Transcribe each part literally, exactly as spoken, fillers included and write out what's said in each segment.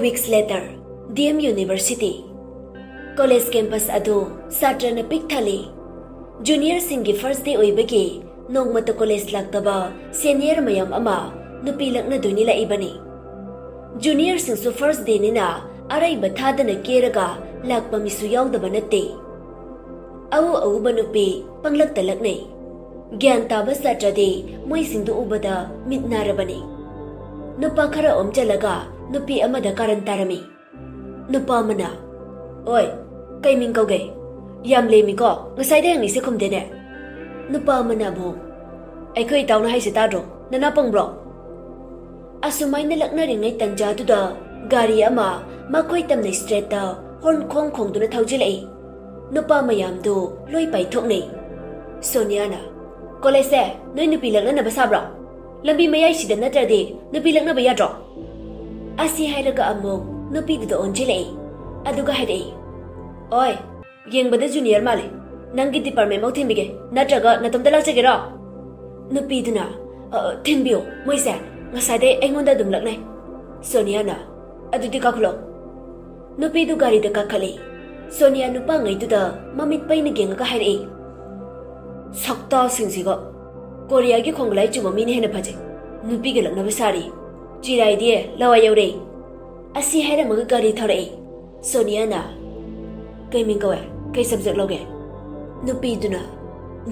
Weeks later, D M University. College campus ꯑꯗꯨ ꯁꯥꯇ꯭ꯔꯅ ꯄꯤꯛ ꯊꯜꯂꯤ꯫ Juniorꯁꯤꯡꯒꯤ first day ꯑꯣꯏꯕꯒꯤ ꯅꯣꯡꯃꯇ college ꯂꯥꯛꯇꯕ senior ꯃꯌꯥꯝ ꯑꯃ ꯅꯨꯄꯤ ꯂꯛꯅꯗꯨꯅꯤ ꯂꯥꯛꯏꯕꯅꯤ꯫ Juniorꯁꯤꯡꯁꯨ first dayꯅꯤꯅ ꯑꯔꯩꯕ ꯊꯥꯗꯅ ꯀꯦꯔꯒ ꯂꯥꯛꯄ ꯃꯤꯁꯨ ꯌꯥꯎꯗꯕ ꯅꯠꯇꯦ꯫ ꯑꯎ ꯑꯎꯕ ꯅꯨꯄꯤ ꯄꯪꯂꯛꯇ ꯂꯛꯅꯩ꯫ ꯒ꯭ꯌꯥꯟ ꯇꯥꯕ ꯁꯥꯇ꯭ꯔꯗꯤ ꯃꯣꯏꯁꯤꯡꯗꯨ ꯎꯕꯗ ꯃꯤꯠ ꯅꯥꯔꯕꯅꯤ꯫ ꯅꯨꯄꯥ ꯈꯔ ꯑꯣꯝꯆꯜꯂꯒ ꯅꯨꯄꯤ ꯑꯃꯗ ꯀꯥꯔꯟ ꯇꯥꯔꯝꯃꯤ꯫ ꯅꯨꯄꯥ ꯑꯃꯅ, "ꯑꯣꯏ, ꯀꯩ ꯃꯤꯡ ꯀꯧꯒꯦ? ꯌꯥꯝ ꯂꯦꯝꯃꯤꯀꯣ, ꯉꯁꯥꯏꯗꯩ ꯍꯪꯉꯤꯁꯦ ꯈꯨꯝꯗꯦꯅꯦ?" ꯅꯨꯄꯥ ꯑꯃꯅ ꯑꯃꯨꯛ, "ꯑꯩꯈꯣꯏ ꯏꯇꯥꯎꯅ ꯍꯥꯏꯁꯦ ꯇꯥꯗ꯭ꯔꯣ? ꯅꯅꯥ ꯄꯪꯕ꯭ꯔꯣ?" ꯑꯁꯨꯃꯥꯏꯅ ꯂꯛꯅꯔꯤꯉꯩ ꯇꯟꯖꯥꯗꯨꯗ ꯒꯥꯔꯤ ꯑꯃ ꯃꯈꯣꯏ ꯇꯝꯅ straightꯇ horn ꯈꯣꯡ ꯈꯣꯡꯗꯨꯅ ꯊꯧꯖꯤꯜꯂꯛꯏ꯫ ꯅꯨꯄꯥ ꯃꯌꯥꯝꯗꯨ ꯂꯣꯏ ꯄꯥꯏꯊꯣꯛꯅꯩ꯫ ꯁꯣꯅꯤꯌꯥꯅ, "Collegeꯁꯦ ꯅꯣꯏ ꯅꯨꯄꯤ ꯂꯛꯅꯅꯕ ꯁꯥꯕ꯭ꯔꯣ? ꯂꯝꯕꯤ ꯃꯌꯥꯏꯁꯤꯗ ꯅꯠꯇ꯭ꯔꯗꯤ ꯅꯨꯄꯤ ꯂꯛꯅꯕ ꯌꯥꯗ꯭ꯔꯣ?" ꯑꯁꯤ ꯍꯥꯏꯔꯒ ꯑꯃꯨꯛ ꯅꯨꯄꯤꯗꯨꯗ ꯑꯣꯟꯁꯤꯜꯂꯛꯏ꯫ ꯑꯗꯨꯒ ꯍꯥꯏꯔꯛꯏ, "ꯑꯣꯏ, ꯌꯦꯡꯕꯗ junior ꯃꯥꯜꯂꯦ꯫ ꯅꯪꯒꯤ departmentꯐꯧ ꯊꯤꯟꯕꯤꯒꯦ, ꯅꯠꯇ꯭ꯔꯒ ꯅꯇꯣꯝꯇ ꯂꯥꯛꯆꯒꯦꯔꯣ?" ꯅꯨꯄꯤꯗꯨꯅ, "ꯑ, ꯊꯤꯟꯕꯤꯌꯨ, ꯃꯣꯏꯁꯦ ꯉꯁꯥꯏꯗꯩ ꯑꯩꯉꯣꯟꯗ ꯑꯗꯨꯝ ꯂꯛꯅꯩ꯫" ꯁꯣꯅꯤꯌꯥꯅ, "ꯑꯗꯨꯗꯤ ꯀꯥꯈꯠꯂꯣ꯫" ꯅꯨꯄꯤꯗꯨ ꯒꯥꯔꯤꯗ ꯀꯥꯈꯠꯂꯤ꯫ ꯁꯣꯅꯤꯌꯥ ꯅꯨꯄꯥꯉꯩꯗꯨꯗ ꯃꯃꯤꯠ ꯄꯩꯅ ꯌꯦꯡꯉꯒ ꯍꯥꯏꯔꯛꯏ, "ꯁꯛꯇꯥꯁꯤꯡꯁꯤꯒ, ꯀꯣꯔꯤꯌꯥꯒꯤ ꯈꯣꯡꯒꯂꯥꯏ ꯆꯨꯕ ꯃꯤꯅ ꯍꯦꯟꯅ ꯐꯖꯩ꯫ ꯅꯨꯄꯤꯒ ꯂꯛꯅꯕ ꯁꯥꯔꯤ꯫ ꯆꯤꯔꯥꯏꯗꯤ ꯂꯋꯥꯏ ꯌꯧꯔꯦ꯫" ꯑꯁꯤ ꯍꯥꯏꯔꯝꯃꯒ ꯒꯥꯔꯤ ꯊꯧꯔꯛꯏ꯫ ꯁꯣꯅꯤꯌꯥꯅ, "ꯀꯩ ꯃꯤꯡ ꯀꯧꯋꯦ? ꯀꯩ subject ꯂꯧꯒꯦ?" ꯅꯨꯄꯤꯗꯨꯅ,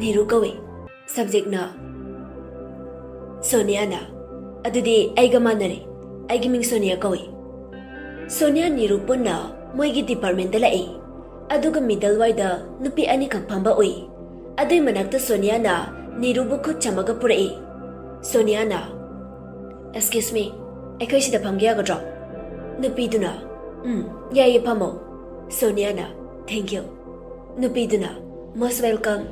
"ꯅꯤꯔꯨ ꯀꯧꯏ꯫" Subjectꯅ, ꯁꯣꯅꯤꯌꯥꯅ, "ꯑꯗꯨꯗꯤ ꯑꯩꯒ ꯃꯥꯟꯅꯔꯦ꯫ ꯑꯩꯒꯤ ꯃꯤꯡ ꯁꯣꯅꯤꯌꯥ ꯀꯧꯏ꯫" ꯁꯣꯅꯤꯌꯥ ꯅꯤꯔꯨ ꯄꯨꯟꯅ ꯃꯣꯏꯒꯤ departmentꯇ ꯂꯥꯛꯏ꯫ ꯑꯗꯨꯒ middle ꯋꯥꯏꯗ ꯅꯨꯄꯤ ꯑꯅꯤꯈꯛ ꯐꯝꯕ ꯎꯏ꯫ ꯑꯗꯨꯏ ꯃꯅꯥꯛꯇ ꯁꯣꯅꯤꯌꯥꯅ ꯅꯤꯔꯨꯕꯨ ꯈꯨꯠ ꯁꯝꯃꯒ ꯄꯨꯔꯛꯏ꯫ ꯁꯣꯅꯤꯌꯥꯅ, "Excuse me, ꯑꯩꯈꯣꯏ ꯁꯤꯗ ꯐꯝꯒꯦ ꯌꯥꯒꯗ꯭ꯔꯣ?" ꯅꯨꯄꯤꯗꯨꯅ, "ꯎꯝ, ꯌꯥꯏꯌꯦ, ꯐꯝꯃꯣ꯫" ꯁꯣꯅꯤꯌꯥꯅ, "Thank you꯫" ꯅꯨꯄꯤꯗꯨꯅ, "Most welcome꯫"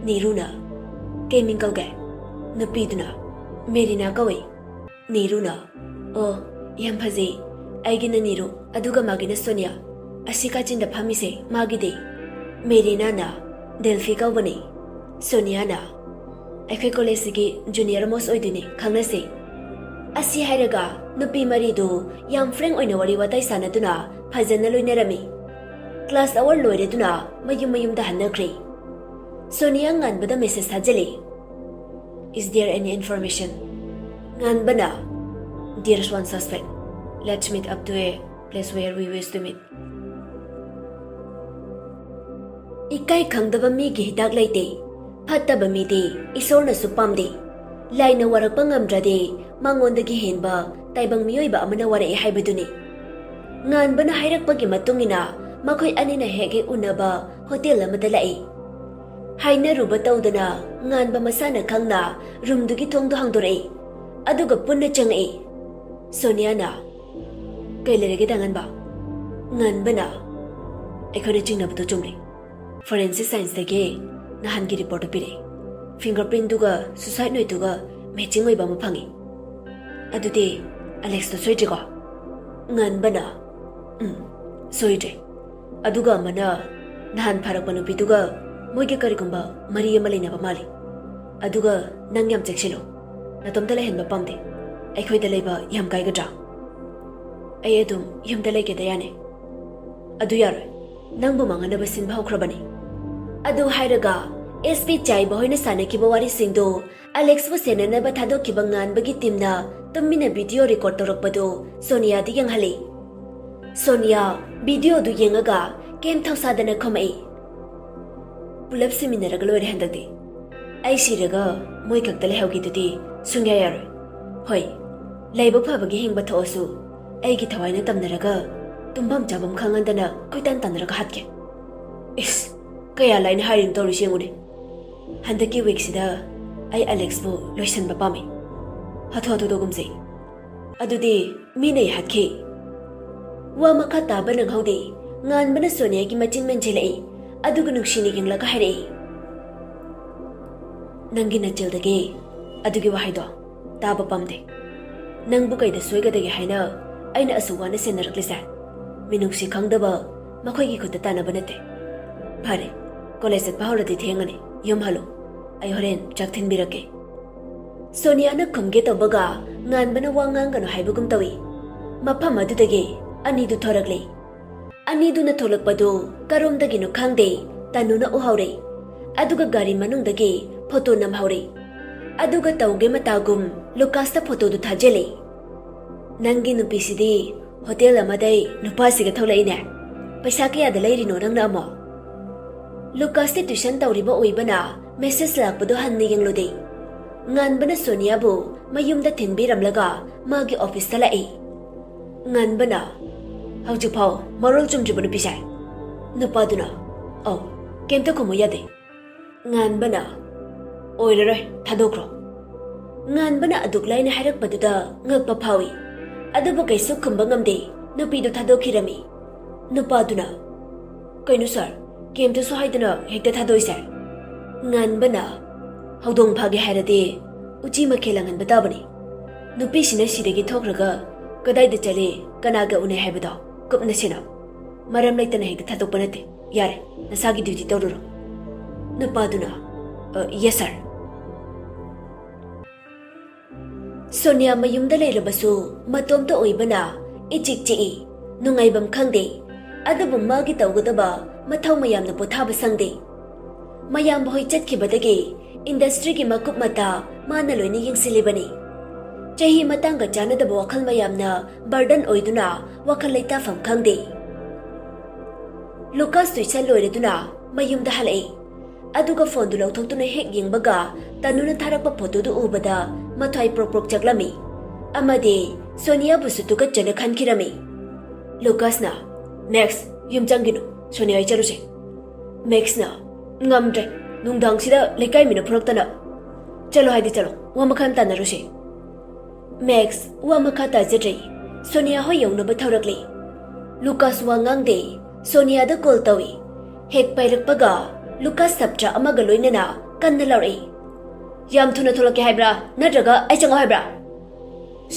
ꯅꯤꯔꯨꯅ, "ꯀꯩ ꯃꯤꯡ ꯀꯧꯒꯦ?" ꯅꯨꯄꯤꯗꯨꯅ, "ꯃꯦꯔꯤꯅꯥ ꯀꯧꯏ꯫" ꯅꯤꯔꯨꯅ, "ꯑꯣ, ꯌꯥꯝ ꯐꯖꯩ꯫ ꯑꯩꯒꯤꯅ ꯅꯤꯔꯨ, ꯑꯗꯨꯒ ꯃꯥꯒꯤꯅ ꯁꯣꯅꯤꯌꯥ꯫ ꯑꯁꯤ ꯀꯥꯆꯤꯟꯗ ꯐꯝꯃꯤꯁꯦ ꯃꯥꯒꯤꯗꯤ꯫" ꯃꯦꯔꯤꯅꯥꯅ, "ꯗꯦꯜꯐꯤ ꯀꯧꯕꯅꯤ꯫" ꯁꯣꯅꯤꯌꯥꯅ, "ꯑꯩꯈꯣꯏ collegeꯁꯤꯒꯤ junior most ꯑꯣꯏꯗꯣꯏꯅꯤ, ꯈꯪꯅꯁꯤ꯫" ꯑꯁꯤ ꯍꯥꯏꯔꯒ ꯅꯨꯄꯤ ꯃꯔꯤꯗꯨ ꯌꯥꯝ frank ꯑꯣꯏꯅ ꯋꯥꯔꯤ ꯋꯥꯇꯥꯏ ꯁꯥꯟꯅꯗꯨꯅ ꯐꯖꯅ ꯂꯣꯏꯅꯔꯝꯃꯤ꯫ Class hour ꯂꯣꯏꯔꯗꯨꯅ ꯃꯌꯨꯝ ꯃꯌꯨꯝꯗ ꯍꯟꯅꯈ꯭ꯔꯦ꯫ Sonia ꯉꯥꯟꯕꯗ message ꯊꯥꯖꯤꯜꯂꯤ꯫ "Is there any information?" ꯉꯥꯟꯕꯅ, "There's one suspect. Let's meet up to a place where we wish to meet." ꯏꯀꯥꯏ ꯈꯪꯗꯕ ꯃꯤꯒꯤ ꯍꯤꯗꯥꯛ ꯂꯩꯇꯦ꯫ ꯐꯠꯇꯕ ꯃꯤꯗꯤ ꯏꯁꯣꯔꯅꯁꯨ ꯄꯥꯝꯗꯦ꯫ ꯂꯥꯏꯅ ꯋꯥꯔꯛꯄ ꯉꯝꯗ꯭ꯔꯗꯤ ꯃꯉꯣꯟꯗꯒꯤ ꯍꯦꯟꯕ ꯇꯥꯏꯕꯪ ꯃꯤꯑꯣꯏꯕ ꯑꯃꯅ ꯋꯥꯔꯛꯑꯦ ꯍꯥꯏꯕꯗꯨꯅꯤ꯫ ꯉꯥꯟꯕꯅ ꯍꯥꯏꯔꯛꯄꯒꯤ ꯃꯇꯨꯡ ꯏꯟꯅ ꯃꯈꯣꯏ ꯑꯅꯤꯅ ꯍꯦꯛ ꯍꯦꯛ ꯎꯅꯕ hotel ꯑꯃꯗ ꯂꯥꯛꯏ꯫ ꯍꯥꯏꯅꯔꯨꯕ ꯇꯧꯗꯅ ꯉꯥꯟꯕ ꯃꯁꯥꯅ ꯈꯪꯅ roomꯗꯨꯒꯤ ꯊꯣꯡꯗꯣ ꯍꯥꯡꯗꯣꯔꯛꯏ꯫ ꯑꯗꯨꯒ ꯄꯨꯟꯅ ꯆꯪꯉꯛꯏ꯫ ꯁꯣꯅꯤꯌꯥꯅ, "ꯀꯩ ꯂꯩꯔꯒꯦ ꯗꯥ ꯉꯥꯟꯕ?" ꯉꯥꯟꯕꯅ, "ꯑꯩꯈꯣꯏꯅ ꯆꯤꯡꯅꯕꯗꯣ ꯆꯨꯝꯂꯦ꯫ Forensic scienceꯇꯒꯤ ꯅꯍꯥꯟꯒꯤ reportꯇꯨ ꯄꯤꯔꯛꯑꯦ꯫ Fingerprintꯗꯨꯒ suicide noteꯇꯨꯒ matching ꯑꯣꯏꯕ ꯑꯃ ꯐꯪꯉꯤ꯫ ꯑꯗꯨꯗꯤ Alexꯇꯣ ꯁꯣꯏꯗ꯭ꯔꯤꯀꯣ?" ꯉꯥꯟꯕꯅ, "ꯎꯝ, ꯁꯣꯏꯗ꯭ꯔꯦ꯫ ꯑꯗꯨꯒ ꯑꯃꯅ ꯅꯍꯥꯟ ꯐꯥꯔꯛꯄ ꯅꯨꯄꯤꯗꯨꯒ ꯃꯣꯏꯒꯤ ꯀꯔꯤꯒꯨꯝꯕ ꯃꯔꯤ ꯑꯃ ꯂꯩꯅꯕ ꯃꯥꯜꯂꯤ꯫ ꯑꯗꯨꯒ ꯅꯪ ꯌꯥꯝ ꯆꯦꯛꯁꯤꯜꯂꯨ꯫ ꯅꯇꯣꯝꯇ ꯂꯩꯍꯟꯕ ꯄꯥꯝꯗꯦ꯫ ꯑꯩꯈꯣꯏꯗ ꯂꯩꯕ ꯌꯥꯝ ꯀꯥꯏꯒꯗ꯭ꯔꯥ?" "ꯑꯩ ꯑꯗꯨꯝ ꯌꯨꯝꯗ ꯂꯩꯒꯦ ꯗꯥ ꯌꯥꯅꯤ꯫ ꯑꯗꯨ ꯌꯥꯔꯣꯏ꯫ ꯅꯪꯕꯨ ꯃꯥꯡꯍꯟꯅꯕ ꯁꯤꯟꯕ ꯍꯧꯈ꯭ꯔꯕꯅꯤ꯫" ꯑꯗꯨ ꯍꯥꯏꯔꯒ SP ꯆꯥꯏꯕ ꯍꯣꯏꯅ ꯁꯥꯟꯅꯈꯤꯕ ꯋꯥꯔꯤꯁꯤꯡꯗꯨ Alexꯄꯨ ꯁꯦꯟꯅꯅꯕ ꯊꯥꯗꯣꯛꯈꯤꯕ ꯉꯥꯟꯕꯒꯤ teamꯅ ꯇꯨꯃꯤꯟꯅ video record ꯇꯧꯔꯛꯄꯗꯨ ꯁꯣꯅꯤꯌꯥꯗ ꯌꯦꯡꯍꯜꯂꯤ꯫ ꯁꯣꯅꯤꯌꯥ videoꯗꯨ ꯌꯦꯡꯉꯒ ꯀꯩꯝ ꯊꯧꯁꯥꯗꯅ ꯈꯨꯝꯃꯛꯏ, "ꯄꯨꯂꯞ ꯁꯤꯃꯤꯟꯅꯔꯒ ꯂꯣꯏꯔꯦ ꯍꯟꯗꯛꯇꯤ꯫ ꯑꯩ ꯁꯤꯔꯒ ꯃꯣꯏ ꯈꯛꯇ ꯂꯩꯍꯧꯒꯦꯗꯨꯗꯤ ꯁꯨꯡꯌꯥ ꯌꯥꯔꯣꯏ꯫ ꯍꯣꯏ, ꯂꯥꯏꯕꯛ ꯐꯕꯒꯤ ꯍꯤꯡꯕ ꯊꯣꯛꯑꯁꯨ ꯑꯩꯒꯤ ꯊꯋꯥꯏꯅ ꯇꯝꯅꯔꯒ ꯇꯨꯝꯐꯝ ꯆꯥꯐꯝ ꯈꯪꯍꯟꯗꯅ ꯀꯣꯏꯇꯥꯟ ꯇꯥꯟꯅꯔꯒ ꯍꯥꯠꯀꯦ꯫ ꯏꯁ, ꯀꯌꯥ ꯂꯥꯏꯅ ꯍꯥꯏꯔꯤꯅꯣ ꯇꯧꯔꯤꯁꯤ ꯌꯦꯡꯉꯨꯅꯦ꯫ ꯍꯟꯗꯛꯀꯤ weekꯁꯤꯗ ꯑꯩ Alexꯄꯨ ꯂꯣꯏꯁꯤꯟꯕ ꯄꯥꯝꯃꯤ꯫ ꯍꯥꯊꯨ ꯍꯥꯊꯨ ꯇꯧꯒꯨꯝꯁꯦ꯫ ꯑꯗꯨꯗꯤ ꯃꯤꯅ ꯑꯩ ꯍꯥꯠꯈꯤ꯫" ꯋꯥ ꯃꯈꯥ ꯇꯥꯕ ꯅꯪꯍꯧꯗꯦ꯫ ꯉꯥꯟꯕꯅ ꯁꯣꯅꯤꯌꯥꯒꯤ ꯃꯆꯤꯟ ꯃꯦꯟꯁꯤꯜꯂꯛꯏ꯫ ꯑꯗꯨꯒ ꯅꯨꯡꯁꯤꯅ ꯌꯦꯡꯂꯒ ꯍꯥꯏꯔꯛꯏ, "ꯅꯪꯒꯤ ꯅꯆꯤꯜꯗꯒꯤ ꯑꯗꯨꯒꯤ ꯋꯥꯍꯩꯗꯣ ꯇꯥꯕ ꯄꯥꯝꯗꯦ꯫ ꯅꯪꯕꯨ ꯀꯩꯗ ꯁꯣꯏꯒꯗꯒꯦ ꯍꯥꯏꯅ ꯑꯩꯅ ꯑꯁꯨꯛ ꯋꯥꯅ ꯁꯦꯟꯅꯔꯛꯂꯤꯁꯦ? ꯃꯤꯅꯨꯡꯁꯤ ꯈꯪꯗꯕ ꯃꯈꯣꯏꯒꯤ ꯈꯨꯠꯇ ꯇꯥꯟꯅꯕ ꯅꯠꯇꯦ꯫ ꯐꯔꯦ, college ꯆꯠꯄ ꯍꯧꯔꯗꯤ ꯊꯦꯡꯉꯅꯤ, ꯌꯨꯝ ꯍꯜꯂꯣ꯫ ꯑꯩ ꯍꯣꯔꯦꯟ ꯆꯥꯛ ꯊꯤꯟꯕꯤꯔꯛꯀꯦ꯫" ꯁꯣꯅꯤꯌꯥꯅ ꯈꯨꯝꯒꯦ ꯇꯧꯕꯒ ꯉꯥꯟꯕꯅ ꯋꯥ ꯉꯥꯡꯒꯅꯨ ꯍꯥꯏꯕꯒꯨꯝ ꯇꯧꯏ꯫ ꯃꯐꯝ ꯑꯗꯨꯗꯒꯤ ꯑꯅꯤꯗꯨ ꯊꯣꯔꯛꯂꯦ꯫ ꯑꯅꯤꯗꯨꯅ ꯊꯣꯛꯂꯛꯄꯗꯨ ꯀꯔꯣꯝꯗꯒꯤꯅꯣ ꯈꯪꯗꯦ, ꯇꯅꯨꯅ ꯎꯍꯧꯔꯦ꯫ ꯑꯗꯨꯒ ꯒꯥꯔꯤ ꯃꯅꯨꯡꯗꯒꯤ ꯐꯣꯇꯣ ꯅꯝꯍꯧꯔꯦ꯫ ꯑꯗꯨꯒ ꯇꯧꯒꯦ ꯃꯇꯥꯒꯨꯝ ꯂꯨꯀꯥꯁꯇ ꯐꯣꯇꯣꯗꯨ ꯊꯥꯖꯤꯜꯂꯦ꯫ "ꯅꯪꯒꯤ ꯅꯨꯄꯤꯁꯤꯗꯤ ꯍꯣꯇꯦꯜ ꯑꯃꯗꯩ ꯅꯨꯄꯥꯁꯤꯒ ꯊꯣꯛꯂꯛꯏꯅꯦ꯫ ꯄꯩꯁꯥ ꯀꯌꯥꯗ ꯂꯩꯔꯤꯅꯣ ꯅꯪꯅ ꯑꯃꯨꯛ?" ꯂꯨꯀꯥꯁꯇꯤ ꯇ꯭ꯌꯨꯁꯟ ꯇꯧꯔꯤꯕ ꯑꯣꯏꯕꯅ ꯃꯦꯁꯦꯖ ꯂꯥꯛꯄꯗꯨ ꯍꯟꯅ ꯌꯦꯡꯂꯨꯗꯦ꯫ ꯉꯥꯟꯕꯅ ꯁꯣꯅꯤꯌꯥꯕꯨ ꯃꯌꯨꯝꯗ ꯊꯤꯟꯕꯤꯔꯝꯂꯒ ꯃꯥꯒꯤ ꯑꯣꯐꯤꯁꯇ ꯂꯥꯛꯏ꯫ ꯉꯥꯟꯕꯅ, "ꯍꯧꯖꯤꯛꯐꯥꯎ ꯃꯔꯣꯜ ꯆꯨꯝꯗ꯭ꯔꯤꯕ ꯅꯨꯄꯤꯁꯦ?" ꯅꯨꯄꯥꯗꯨꯅ, "ꯑꯧ, ꯀꯩꯝꯇ ꯈꯨꯝꯃꯨ ꯌꯥꯗꯦ꯫" ꯉꯥꯟꯕꯅ, "ꯑꯣꯏꯔꯔꯣꯏ, ꯊꯥꯗꯣꯛꯈ꯭ꯔꯣ꯫" ꯉꯥꯟꯕꯅ ꯑꯗꯨꯛ ꯂꯥꯏꯅ ꯍꯥꯏꯔꯛꯄꯗꯨꯗ ꯉꯛꯄ ꯐꯥꯎꯏ꯫ ꯑꯗꯨꯕꯨ ꯀꯩꯁꯨ ꯈꯨꯝꯕ ꯉꯝꯗꯦ, ꯅꯨꯄꯤꯗꯨ ꯊꯥꯗꯣꯛꯈꯤꯔꯝꯃꯤ꯫ ꯅꯨꯄꯥꯗꯨꯅ, "ꯀꯩꯅꯣ ꯁꯥꯔ, ꯀꯩꯝꯇꯁꯨ ꯍꯥꯏꯗꯅ ꯍꯦꯛꯇ ꯊꯥꯗꯣꯛꯏꯁꯦ?" ꯉꯥꯟꯕꯅ, "ꯍꯧꯗꯣꯡ ꯐꯥꯒꯦ ꯍꯥꯏꯔꯗꯤ ꯎꯆꯤ ꯃꯈꯦꯜ ꯂꯪꯍꯟꯕ ꯇꯥꯕꯅꯤ꯫ ꯅꯨꯄꯤꯁꯤꯅ ꯁꯤꯗꯒꯤ ꯊꯣꯛꯈ꯭ꯔꯒ ꯀꯗꯥꯏꯗ ꯆꯠꯂꯤ, ꯀꯅꯥꯒ ꯎꯅꯩ ꯍꯥꯏꯕꯗꯣ ꯀꯨꯞꯅ ꯁꯦꯟꯅꯧ꯫ ꯃꯔꯝ ꯂꯩꯇꯅ ꯍꯦꯛꯇ ꯊꯥꯗꯣꯛꯄ ꯅꯠꯇꯦ꯫ ꯌꯥꯔꯦ, ꯅꯁꯥꯒꯤ ꯗ꯭ꯌꯨꯇꯤ ꯇꯧꯔꯨꯔꯣ꯫" ꯅꯨꯄꯥꯗꯨꯅ, "ꯑ, ꯌꯦꯁ ꯁꯥꯔ꯫" ꯁꯣꯅꯤꯌꯥ ꯃꯌꯨꯝꯗ ꯂꯩꯔꯕꯁꯨ ꯃꯇꯣꯝꯇ ꯑꯣꯏꯕꯅ ꯏꯆꯤꯛ ꯆꯤꯛꯏ, ꯅꯨꯡꯉꯥꯏꯐꯝ ꯈꯪꯗꯦ꯫ ꯑꯗꯨꯕꯨ ꯃꯥꯒꯤ ꯇꯧꯒꯗꯕ ꯃꯊꯧ ꯃꯌꯥꯝꯅ ꯄꯣꯊꯥꯕ ꯁꯪꯗꯦ꯫ ꯃꯌꯥꯝꯕ ꯍꯣꯏ ꯆꯠꯈꯤꯕꯗꯒꯤ ꯏꯟꯗꯁꯇ꯭ꯔꯤꯒꯤ ꯃꯀꯨꯞ ꯃꯇꯥ ꯃꯥꯅ ꯂꯣꯏꯅ ꯌꯦꯡꯁꯤꯜꯂꯤꯕꯅꯤ꯫ ꯆꯍꯤ ꯃꯇꯥꯡꯒ ꯆꯥꯟꯅꯗꯕ ꯋꯥꯈꯜ ꯃꯌꯥꯝꯅ ꯕꯔꯗꯟ ꯑꯣꯏꯗꯨꯅ ꯋꯥꯈꯜ ꯂꯩꯇꯥꯐꯝ ꯈꯪꯗꯦ꯫ ꯂꯨꯀꯥꯁ ꯇꯨꯏꯁꯟ ꯂꯣꯏꯔꯗꯨꯅ ꯃꯌꯨꯝꯗ ꯍꯜꯂꯛꯏ꯫ ꯑꯗꯨꯒ ꯐꯣꯟꯗꯨ ꯂꯧꯊꯣꯛꯇꯨꯅ ꯍꯦꯛ ꯌꯦꯡꯕꯒ ꯇꯅꯨꯅ ꯊꯥꯔꯛꯄ ꯐꯣꯇꯣꯗꯨ ꯎꯕꯗ ꯃꯊ꯭ꯋꯥꯏ ꯄ꯭ꯔꯣꯛ ꯄ꯭ꯔꯣꯛ ꯆꯥꯛꯂꯝꯃꯤ꯫ ꯑꯃꯗꯤ ꯁꯣꯅꯤꯌꯥꯕꯨꯁꯨ ꯇꯨꯀꯠꯆꯅ ꯈꯟꯈꯤꯔꯝꯃꯤ꯫ ꯂꯨꯀꯥꯁꯅ, "ꯃꯦꯛꯁ, ꯌꯨꯝ ꯆꯪꯒꯤꯅꯨ, ꯁꯣꯅꯤꯌꯥ ꯍꯣꯏ ꯆꯠꯂꯨꯁꯦ꯫" ꯃꯦꯛꯁꯅ, "ꯉꯝꯗ꯭ꯔꯦ, ꯅꯨꯡꯗꯥꯡꯁꯤꯗ ꯂꯩꯀꯥꯏ ꯃꯤꯅ ꯐꯨꯔꯛꯇꯅ꯫" "ꯆꯠꯂꯣ ꯍꯥꯏꯗꯤ ꯆꯠꯂꯣ, ꯋꯥ ꯃꯈꯜ ꯑꯃ ꯇꯥꯟꯅꯔꯨꯁꯦ꯫" ꯃꯦꯛꯁ ꯋꯥ ꯃꯈꯥ ꯇꯥꯖꯗ꯭ꯔꯦ꯫ ꯁꯣꯅꯤꯌꯥ ꯍꯣꯏ ꯌꯧꯅꯕ ꯊꯧꯔꯛꯂꯦ꯫ ꯂꯨꯀꯥꯁ ꯋꯥ ꯉꯥꯡꯗꯦ꯫ ꯁꯣꯅꯤꯌꯥꯗ ꯀꯣꯜ ꯇꯧꯏ꯫ ꯍꯦꯛ ꯄꯥꯏꯔꯛꯄꯒ ꯂꯨꯀꯥꯁ ꯁꯥꯇ꯭ꯔ ꯑꯃꯒ ꯂꯣꯏꯅꯅ ꯀꯟꯅ ꯂꯥꯎꯔꯛꯏ꯫ "ꯌꯥꯝ ꯊꯨꯅ ꯊꯣꯛꯂꯛꯀꯦ ꯍꯥꯏꯕ꯭ꯔꯥ, ꯅꯠꯇ꯭ꯔꯒ ꯑꯩ ꯆꯪꯉꯣ ꯍꯥꯏꯕ꯭ꯔꯥ?"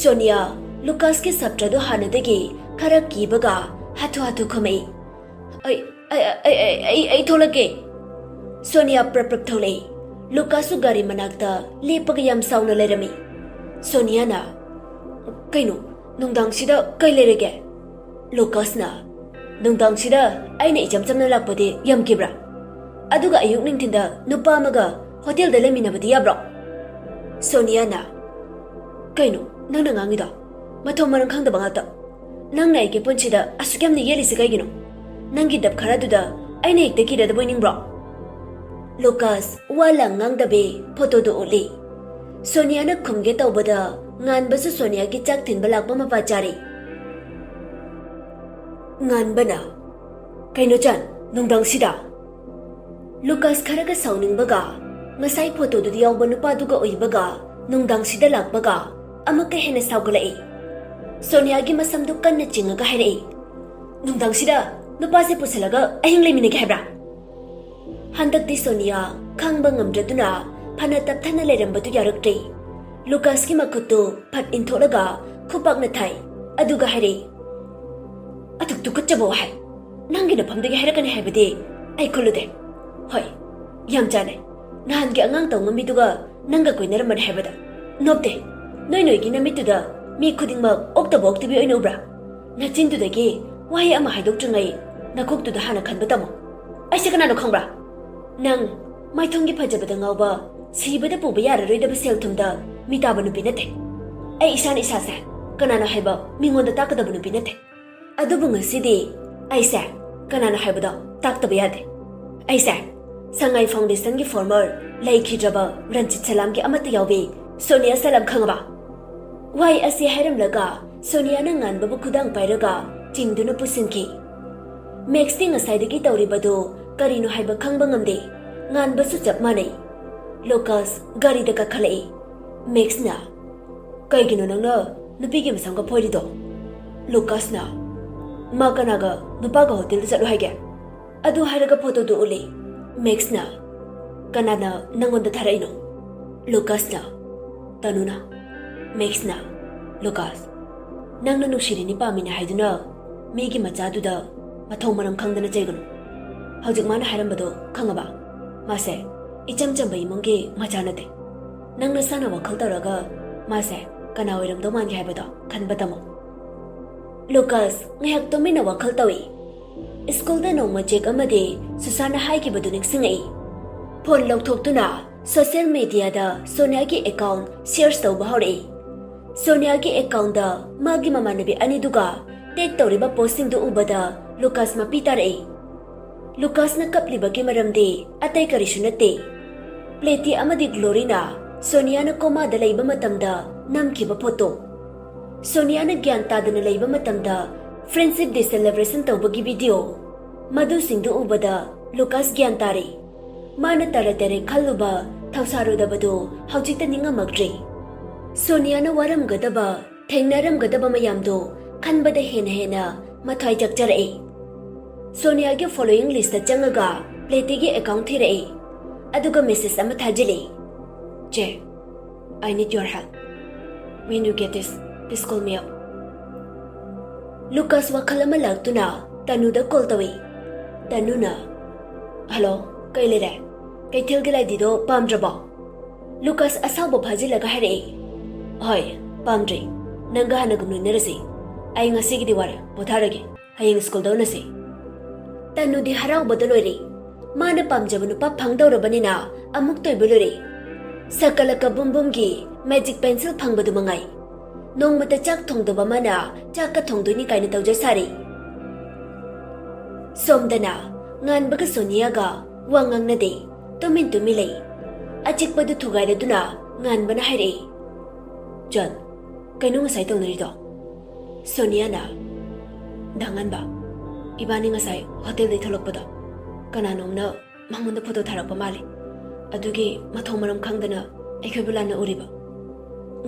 ꯁꯣꯅꯤꯌꯥ, ꯂꯨꯀꯥꯁꯀꯤ ꯁꯥꯇ꯭ꯔꯗꯨ ꯍꯥꯟꯅꯗꯒꯤ ꯈꯔ ꯀꯤꯕꯒ ꯍꯥꯊꯨ ꯍꯥꯊꯨ ꯈꯨꯝꯃꯛꯏ꯫ "ꯑꯩ, ꯑꯩ, ꯑꯩ, ꯑꯩ, ꯑꯩ, ꯑꯩ ꯊꯣꯛꯂꯛꯀꯦ꯫" ꯁꯣꯅꯤꯌꯥ ꯄ꯭ꯔꯞ ꯄ꯭ꯔꯞ ꯊꯣꯛꯂꯛꯏ꯫ ꯂꯨꯀꯥꯁꯁꯨ ꯒꯥꯔꯤ ꯃꯅꯥꯛꯇ ꯂꯦꯞꯄꯒ ꯌꯥꯝ ꯁꯥꯎꯅ ꯂꯩꯔꯝꯃꯤ꯫ ꯁꯣꯅꯤꯌꯥꯅ, "ꯀꯩꯅꯣ, ꯅꯨꯡꯗꯥꯡꯁꯤꯗ ꯀꯩ ꯂꯩꯔꯒꯦ?" ꯂꯨꯀꯥꯁꯅ, "ꯅꯨꯡꯗꯥꯡꯁꯤꯗ ꯑꯩꯅ ꯏꯆꯝ ꯆꯝꯅ ꯂꯥꯛꯄꯗꯤ ꯌꯥꯝꯈꯤꯕ꯭ꯔꯥ? ꯑꯗꯨꯒ ꯑꯌꯨꯛ ꯅꯨꯡꯊꯤꯟꯗ ꯅꯨꯄꯥ ꯑꯃꯒ ꯍꯣꯇꯦꯜꯗ ꯂꯩꯃꯤꯟꯅꯕꯗꯤ ꯌꯥꯕ꯭ꯔꯣ?" ꯁꯣꯅꯤꯌꯥꯅ, "ꯀꯩꯅꯣ ꯅꯪꯅ ꯉꯥꯡꯉꯤꯗꯣ? ꯃꯊꯣꯡ ꯃꯔꯝ ꯈꯪꯗꯕ ꯉꯥꯛꯇ꯫ ꯅꯪꯅ ꯑꯩꯒꯤ ꯄꯨꯟꯁꯤꯗ ꯑꯁꯨꯛ ꯌꯥꯝꯅ ꯌꯦꯠꯂꯤꯁꯤ ꯀꯩꯒꯤꯅꯣ? ꯅꯪꯒꯤ ꯗꯞ ꯈꯔꯗꯨꯗ ꯑꯩꯅ ꯍꯦꯛꯇ ꯀꯤꯔꯗꯕ ꯑꯣꯏꯅꯤꯡꯕ꯭ꯔꯣ?" ꯂꯨꯀꯥꯁ ꯋꯥ ꯂꯥꯡ ꯉꯥꯡꯗꯕꯤ ꯐꯣꯇꯣꯗꯨ ꯎꯠꯂꯤ꯫ ꯁꯣꯅꯤꯌꯥꯅ ꯈꯨꯝꯒꯦ ꯇꯧꯕꯗ ꯉꯥꯟꯕꯁꯨ ꯁꯣꯅꯤꯌꯥꯒꯤ ꯆꯥꯛ ꯊꯤꯟꯕ ꯂꯥꯛꯄ ꯃꯄꯥ ꯆꯥꯔꯤ꯫ ꯉꯥꯟꯕꯅ, "ꯀꯩꯅꯣ ꯆꯥꯟ, ꯅꯨꯡꯗꯥꯡꯁꯤꯗ?" ꯂꯨꯀꯥꯁ ꯈꯔꯒ ꯁꯥꯎꯅꯤꯡꯕꯒ, ꯉꯁꯥꯏ ꯐꯣꯇꯣꯗꯨꯗ ꯌꯥꯎꯕ ꯅꯨꯄꯥꯗꯨꯒ ꯎꯏꯕꯒ, ꯅꯨꯡꯗꯥꯡꯁꯤꯗ ꯂꯥꯛꯄꯒ ꯑꯃꯨꯛꯀ ꯍꯦꯟꯅ ꯁꯥꯎꯒꯠꯂꯛꯏ꯫ ꯁꯣꯅꯤꯌꯥꯒꯤ ꯃꯁꯝꯗꯨ ꯀꯟꯅ ꯆꯤꯡꯉꯒ ꯍꯥꯏꯔꯛꯏ, "ꯅꯨꯡꯗꯥꯡꯁꯤꯗ ꯅꯨꯄꯥꯁꯦ ꯄꯨꯁꯜꯂꯒ ꯑꯍꯤꯡ ꯂꯩꯃꯤꯟꯅꯒꯦ ꯍꯥꯏꯕ꯭ꯔꯥ?" ꯍꯟꯗꯛꯇꯤ ꯁꯣꯅꯤꯌꯥ ꯈꯥꯡꯕ ꯉꯝꯗ꯭ꯔꯗꯨꯅ ꯐꯅ ꯇꯞꯊꯅ ꯂꯩꯔꯝꯕꯗꯨ ꯌꯥꯔꯛꯇ꯭ꯔꯦ꯫ ꯂꯨꯀꯥꯁꯀꯤ ꯃꯈꯨꯠꯇꯨ ꯐꯠ ꯏꯟꯊꯣꯛꯂꯒ ꯈꯨꯄꯥꯛꯅ ꯊꯥꯏ꯫ ꯑꯗꯨꯒ ꯍꯥꯏꯔꯛꯏ, "ꯑꯗꯨꯛ ꯇꯨꯀꯠꯆꯕ ꯋꯥꯍꯩ! ꯅꯪꯒꯤ ꯅꯐꯝꯗꯒꯤ ꯍꯥꯏꯔꯛꯀꯅꯤ ꯍꯥꯏꯕꯗꯤ ꯑꯩ ꯈꯜꯂꯨꯗꯦ꯫ ꯍꯣꯏ, ꯌꯥꯝ ꯆꯥꯟꯅꯩ꯫ ꯅꯍꯥꯟꯒꯤ ꯑꯉꯥꯡ ꯇꯧꯉꯝꯕꯤꯗꯨꯒ ꯅꯪꯒ ꯀꯣꯏꯅꯔꯝꯕꯅꯤ ꯍꯥꯏꯕꯗ꯫ ꯅꯣꯞꯇꯦ꯫ ꯅꯣꯏ ꯅꯣꯏꯒꯤ ꯅꯃꯤꯠꯇꯨꯗ ꯃꯤ ꯈꯨꯗꯤꯡꯃꯛ ꯑꯣꯛꯇꯕ ꯑꯣꯛꯇꯕꯤ ꯑꯣꯏꯅ ꯎꯕ꯭ꯔꯥ? ꯅꯆꯤꯟꯗꯨꯗꯒꯤ ꯋꯥꯍꯩ ꯑꯃ ꯍꯥꯏꯗꯣꯛꯇ꯭ꯔꯤꯉꯩ ꯅꯀꯣꯛꯇꯨꯗ ꯍꯥꯟꯅ ꯈꯟꯕ ꯇꯝꯃꯨ꯫ ꯑꯩꯁꯦ ꯀꯅꯥꯅꯣ ꯈꯪꯕ꯭ꯔꯥ? ꯅꯪ ꯃꯥꯏꯊꯣꯡꯒꯤ ꯐꯖꯕꯗ ꯉꯥꯎꯕ, ꯁꯤꯕꯗ ꯄꯨꯕ ꯌꯥꯔꯔꯣꯏꯗꯕ ꯁꯦꯜ ꯊꯨꯝꯗ ꯃꯤꯇꯥꯕ ꯅꯨꯄꯤ ꯅꯠꯇꯦ꯫ ꯑꯩ ꯏꯁꯥꯅ ꯏꯁꯥꯁꯦ ꯀꯅꯥꯅꯣ ꯍꯥꯏꯕ ꯃꯤꯉꯣꯟꯗ ꯇꯥꯛꯀꯗꯕ ꯅꯨꯄꯤ ꯅꯠꯇꯦ꯫ ꯑꯗꯨꯕꯨ ꯉꯁꯤꯗꯤ ꯑꯩꯁꯦ ꯀꯅꯥꯅꯣ ꯍꯥꯏꯕꯗꯣ ꯇꯥꯛꯇꯕ ꯌꯥꯗꯦ꯫ ꯑꯩꯁꯦ ꯁꯉꯥꯏ ꯐꯥꯎꯟꯗꯦꯁꯟꯒꯤ ꯐꯣꯔꯃꯔ, ꯂꯩꯈꯤꯗ꯭ꯔꯕ ꯔꯟꯖꯤꯠ ꯁꯂꯥꯝꯒꯤ ꯑꯃꯠꯇ ꯌꯥꯎꯕꯤ ꯁꯣꯅꯤꯌꯥ ꯁꯂꯥꯝ, ꯈꯪꯉꯕ?" ꯋꯥꯍꯩ ꯑꯁꯤ ꯍꯥꯏꯔꯝꯂꯒ ꯁꯣꯅꯤꯌꯥꯅ ꯉꯥꯟꯕꯕꯨ ꯈꯨꯗꯥꯡ ꯄꯥꯏꯔꯒ ꯆꯤꯡꯗꯨꯅ ꯄꯨꯁꯤꯟꯈꯤ꯫ ꯃꯦꯛꯁꯇꯤ ꯉꯁꯥꯏꯗꯒꯤ ꯇꯧꯔꯤꯕꯗꯨ ꯀꯔꯤꯅꯣ ꯍꯥꯏꯕ ꯈꯪꯕ ꯉꯝꯗꯦ꯫ ꯉꯥꯟꯕꯁꯨ ꯆꯞ ꯃꯥꯟꯅꯩ꯫ ꯂꯨꯀꯥꯁ ꯒꯥꯔꯤꯗ ꯀꯥꯈꯠꯂꯛꯏ꯫ ꯃꯦꯛꯁꯅ, "ꯀꯩꯒꯤꯅꯣ ꯅꯪꯅ ꯅꯨꯄꯤꯒꯤ ꯃꯁꯝꯒ ꯐꯣꯏꯔꯤꯗꯣ?" ꯂꯨꯀꯥꯁꯅ, "ꯃꯥ ꯀꯅꯥꯒ ꯅꯨꯄꯥꯒ ꯍꯣꯇꯦꯜꯗ ꯆꯠꯂꯨ ꯍꯥꯏꯒꯦ?" ꯑꯗꯨ ꯍꯥꯏꯔꯒ ꯐꯣꯇꯣꯗꯨ ꯎꯠꯂꯤ꯫ ꯃꯦꯛꯁꯅ, "ꯀꯅꯥꯅ ꯅꯪꯉꯣꯟꯗ ꯊꯥꯔꯛꯏꯅꯣ?" ꯂꯨꯀꯥꯁꯅ, "ꯇꯅꯨꯅ꯫" ꯃꯦꯛꯁꯅ, "ꯂꯨꯀꯥꯁ, ꯅꯪꯅ ꯅꯨꯡꯁꯤꯔꯤꯅꯤ ꯄꯥꯝꯃꯤꯅꯤ ꯍꯥꯏꯗꯨꯅ ꯃꯤꯒꯤ ꯃꯆꯥꯗꯨꯗ ꯃꯊꯣꯡ ꯃꯔꯝ ꯈꯪꯗꯅ ꯆꯩꯒꯅꯨ꯫ ꯍꯧꯖꯤꯛ ꯃꯥꯅ ꯍꯥꯏꯔꯝꯕꯗꯣ ꯈꯪꯉꯕ? ꯃꯥꯁꯦ ꯏꯆꯝ ꯆꯝꯕ ꯏꯃꯨꯡꯒꯤ ꯃꯆꯥ ꯅꯠꯇꯦ꯫ ꯅꯪ ꯅꯁꯥꯅ ꯋꯥꯈꯜ ꯇꯧꯔꯒ ꯃꯥꯁꯦ ꯀꯅꯥ ꯑꯣꯏꯔꯝꯗꯧ ꯃꯥꯟꯒꯦ ꯍꯥꯏꯕꯗꯣ ꯈꯟꯕ ꯇꯝꯃꯣ꯫ ꯂꯨꯀꯥꯁ ꯉꯥꯏꯍꯥꯛ ꯇꯨꯃꯤꯟꯅ ꯋꯥꯈꯜ ꯇꯧꯏ꯫ ꯁ꯭ꯀꯨꯜꯗ ꯅꯣꯡꯃ ꯖꯦꯛ ꯑꯃꯗꯤ ꯁꯨꯁꯥꯟꯅ ꯍꯥꯏꯈꯤꯕꯗꯨ ꯅꯤꯡꯁꯤꯡꯉꯛꯏ꯫ ꯐꯣꯟ ꯂꯧꯊꯣꯛꯇꯨꯅ ꯁꯣꯁꯤꯌꯦꯜ ꯃꯤꯗꯤꯌꯥꯗ ꯁꯣꯅꯤꯌꯥꯒꯤ ꯑꯦꯀꯥꯎꯟ ꯁꯤꯌꯔꯁ ꯇꯧꯕ ꯍꯧꯔꯛꯏ꯫ ꯁꯣꯅꯤꯌꯥꯒꯤ ꯑꯦꯀꯥꯎꯟꯗ ꯃꯥꯒꯤ ꯃꯃꯥꯟꯅꯕꯤ ꯑꯅꯤꯗꯨꯒ ꯇꯦꯒ ꯇꯧꯔꯤꯕ ꯄꯣꯁꯁꯤꯡꯗꯨ ꯎꯕꯗ ꯂꯨꯀꯥꯁ ꯃꯄꯤ ꯇꯥꯔꯛꯏ꯫ ꯂꯨꯀꯥꯁꯅ ꯀꯞꯂꯤꯕꯒꯤ ꯃꯔꯝꯗꯤ ꯑꯇꯩ ꯀꯔꯤꯁꯨ ꯅꯠꯇꯦ꯫ ꯄ꯭ꯂꯦꯇꯤ ꯑꯃꯗꯤ ꯒ꯭ꯂꯣꯔꯤꯅ ꯁꯣꯅꯤꯌꯥꯅ ꯀꯣꯃꯥꯗ ꯂꯩꯕ ꯃꯇꯝꯗ ꯅꯝꯈꯤꯕ ꯐꯣꯇꯣ꯫ ꯁꯣꯅꯤꯌꯥꯅ ꯒ꯭ꯌꯥꯟ ꯇꯥꯗꯅ ꯂꯩꯕ ꯃꯇꯝꯗ ꯐ꯭ꯔꯦꯟꯗꯁꯤꯞ ꯗꯦ ꯁꯦꯂꯦꯕ꯭ꯔꯦꯁꯟ ꯇꯧꯕꯒꯤ ꯚꯤꯗꯤꯑꯣ꯫ ꯃꯗꯨꯁꯤꯡꯗꯨ ꯎꯕꯗ ꯂꯨꯀꯥꯁ ꯒ꯭ꯌꯥꯟ ꯇꯥꯔꯦ꯫ ꯃꯥꯅ ꯇꯔꯦ ꯇꯔꯦ ꯈꯜꯂꯨꯕ ꯊꯧꯁꯥꯔꯨꯗꯕꯗꯨ ꯍꯧꯖꯤꯛꯇ ꯅꯤꯡꯉꯝꯃꯛꯇ꯭ꯔꯦ꯫ ꯁꯣꯅꯤꯌꯥꯅ ꯋꯥꯔꯝꯒꯗꯕ, ꯊꯦꯡꯅꯔꯝꯒꯗꯕ ꯃꯌꯥꯝꯗꯨ ꯈꯟꯕꯗ ꯍꯦꯟꯅ ꯍꯦꯟꯅ ꯃꯊ꯭ꯋꯥꯏ ꯆꯛꯆꯔꯛꯏ꯫ ꯁꯣꯅꯤꯌꯥꯒꯤ ꯐꯣꯂꯣꯋꯤꯡ ꯂꯤꯁꯇ ꯆꯪꯉꯒ ꯄ꯭ꯂꯦꯇꯤꯒꯤ ꯑꯦꯀꯥꯎꯟ ꯊꯤꯔꯛꯏ, ꯑꯗꯨꯒ ꯃꯦꯁꯦꯖ ꯑꯃ ꯊꯥꯖꯤꯜꯂꯤ꯫ "ꯆꯦ, I need your help. When you get this, please call me up." ꯂꯨꯀꯥꯁ ꯋꯥꯈꯜ ꯑꯃ ꯂꯥꯛꯇꯨꯅ ꯇꯅꯨꯗ ꯀꯣꯜ ꯇꯧꯏ꯫ ꯇꯅꯨꯅ, "ꯍꯜꯂꯣ, ꯀꯩ ꯂꯩꯔꯦ? ꯀꯩꯊꯦꯜꯒꯤ ꯂꯥꯏꯙꯤꯗꯣ ꯄꯥꯝꯗ꯭ꯔꯕꯣ?" ꯂꯨꯀꯥꯁ ꯑꯁꯥꯎꯕ ꯐꯥꯖꯤꯜꯂꯒ ꯍꯥꯏꯔꯛꯏ꯫ "ꯍꯣꯏ, ꯄꯥꯝꯗ꯭ꯔꯦ꯫ ꯅꯪꯒ ꯍꯥꯟꯅꯒꯨꯝ ꯂꯣꯏꯅꯔꯁꯤ꯫ ꯑꯩ ꯉꯁꯤꯒꯤꯗꯤ ꯋꯥꯔꯦ, ꯄꯣꯊꯥꯔꯒꯦ꯫ ꯍꯌꯦꯡ ꯁ꯭ꯀꯨꯜꯗ ꯎꯅꯁꯤ꯫" ꯇꯅꯨꯗꯤ ꯍꯔꯥꯎꯕꯗ ꯂꯣꯏꯔꯦ꯫ ꯃꯥꯅ ꯄꯥꯝꯖꯕ ꯅꯨꯄꯥ ꯐꯪꯗꯧꯔꯕꯅꯤꯅ ꯑꯃꯨꯛꯇ ꯑꯣꯏꯕ ꯂꯣꯏꯔꯦ꯫ ꯁꯀꯂꯀ ꯕꯨꯝ ꯕꯨꯝꯒꯤ ꯃꯦꯖꯤꯛ ꯄꯦꯟꯁꯤꯜ ꯐꯪꯕꯗꯨ ꯃꯉꯥꯏ꯫ ꯅꯣꯡꯃꯇ ꯆꯥꯛ ꯊꯣꯡꯗꯕ ꯃꯥꯅ ꯆꯥꯛꯀ ꯊꯣꯡꯗꯣꯏꯅꯤ ꯀꯥꯏꯅ ꯇꯧꯖ ꯁꯥꯔꯤ꯫ ꯁꯣꯝꯗꯅ ꯉꯥꯟꯕꯒ ꯁꯣꯅꯤꯌꯥꯒ ꯋꯥ ꯉꯥꯡꯅꯗꯦ꯫ ꯇꯨꯃꯤꯟ ꯇꯨꯃꯤꯟ ꯂꯩ꯫ ꯑꯆꯤꯛꯄꯗꯨ ꯊꯨꯒꯥꯏꯔꯗꯨꯅ ꯉꯥꯟꯕꯅ ꯍꯥꯏꯔꯛꯏ, "ꯖꯣꯟ, ꯀꯩꯅꯣ ꯉꯁꯥꯏ ꯇꯧꯅꯔꯤꯗꯣ?" ꯁꯣꯅꯤꯌꯥꯅ, "ꯗꯥ ꯉꯥꯟꯕ, ꯏꯕꯥꯅꯤ ꯉꯁꯥꯏ ꯍꯣꯇꯦꯜꯗꯩ ꯊꯣꯛꯂꯛꯄꯗꯣ ꯀꯅꯥꯅꯣꯝꯅ ꯃꯉꯣꯟꯗ ꯐꯣꯇꯣ ꯊꯥꯔꯛꯄ ꯃꯥꯜꯂꯤ꯫ ꯑꯗꯨꯒꯤ ꯃꯊꯣꯡ ꯃꯔꯝ ꯈꯪꯗꯅ ꯑꯩꯈꯣꯏꯕꯨ ꯂꯥꯟꯅ ꯎꯔꯤꯕ꯫"